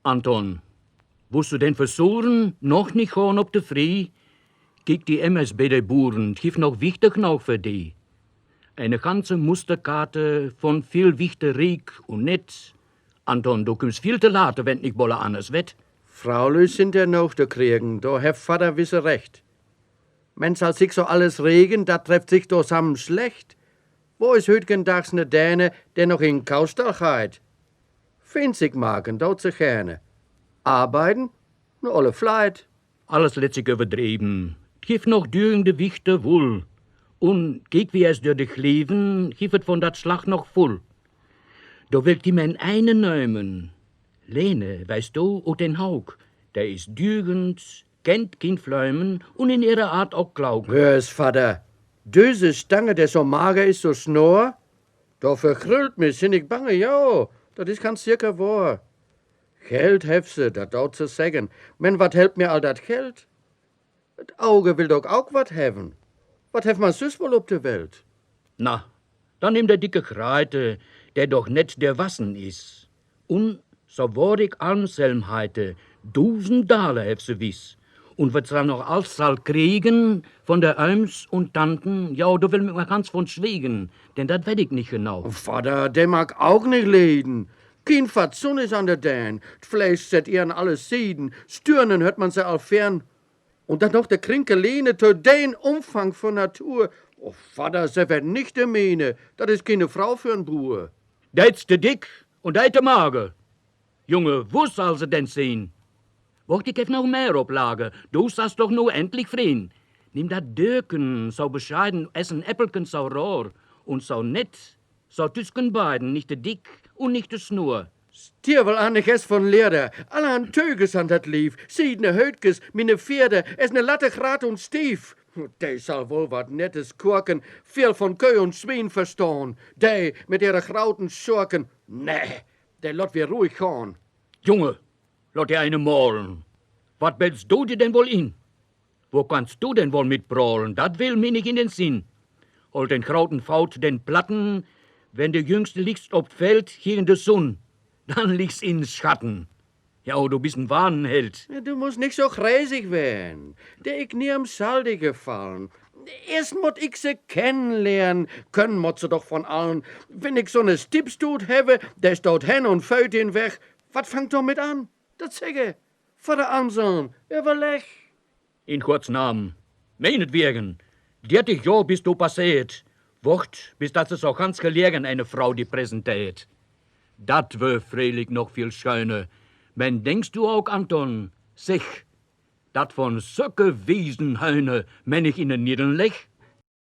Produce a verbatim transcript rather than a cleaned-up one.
Anton, wullst du denn versuren, noch nich gahn op de Frieh? Kiek di emes bei de Buren, 't gifft noch wichtig noog für di. Eine ganze Musterkarte von viel Wichter, riek un nett. Anton, du kümmst viel to late, wenn 't nich bolle anners wett. Fraulü sin der noog to kriegen, do hett Vadder wisse recht. Mensch, als sik so alles regen, dat trefft sik tosamme schlecht. Wo is hütgendags ne Däne, der noch in Kaustall geiht? Finzig maken dot se gerne. Arbeiden? Ne olle Fleit. Alles lett sik överdrieven. 't Gifft noch dügende Wichter wull. Un kiek, wie es dör de Glieven, gifft 't von dat Slag noch vull. Do will ich di men eine nömen. Lene, weisst du, ut den Haug, der is dügend, kennt kien Flömen un in ihre Art ok klaug. Hör es, Vadder, düsse Stange, der so mager is, so snor, do vergrüllt mi sinnig bange, jo, dat is ganz seker wohr. Geld hett se, dat dot se seggen, men wat helpt mi all dat Geld? 't Auge will doch ok wat heven. Wat hett man süss woll op de Welt? Na, dann nimm der dicke Greite, der doch net derwassen is. Un, so wohr ich Anselm heite, dusend Daler hett se wiss. Un wat se dann noch als sall kriegen von der Öms un Tanten, ja, do will ich mer ganz von schwiegen, denn dat wett ich nich genau. Vadder, der mag ok nich lieden. Kien Fatsun is an de Dän, 't Fleisch sett ihr an alle Sieden, stürnen hört man se all fern. Un dann noch de krinke Lene, to den Umfang von Natur. O Vadder, se werd nich de miene, dat is kiene Frau för en Buur. Deit de dick un deit de mager. Junge, wo sall se denn sien? Wort, ich heff noch mehr op Lager, du sast doch nu endlich frien. Nimm dat Döken, so bescheiden, es en Äppelken, so ror un so nett. So tüsken beiden, nich de dick un nich de snor. Stierwel an, ich es von Leder, allerhand Töges an dat Liev, siedne Höötkes, minne Feder, es ne Latte grad un stiev. De sall woll wat Nettes koaken, viel von Köh un Swien verstahn, de mit ihre grauten Schoaken. Nee, de lot wi ruhig gahn. Junge, lot der eine malen. Wat bildst du dir denn woll in? Wo kannst du denn woll mit prahlen? Dat will mi nich in den Sinn. Holt den grauten Faut, den platten, wenn de Jüngste liggst op 't Feld gegen de Sunn, dann liggst in Schatten. Ja, du bist en wahren Held. Ja, du musst nich so gräsig wern. De ik nirms schall di gefallen. Eerst mott ik se kennenlehren, können mott se doch von allen. Wenn ik so ne Stippstut hewwe, de staht hen un föhrt in weg, wat fangt domit an? Dat segge, Vadder Anselm, överlegg. In Gotts Namen, meinetwegen, dertig Johr bist du passeert. Wort, bis dat se so ganz gelegen eine Frau di präsenteert. Dat wör freilich noch viel schöner. Men denkst du ok, Anton, segg, dat von söcke Wiesenhöhner men ich in de Niddeln legg?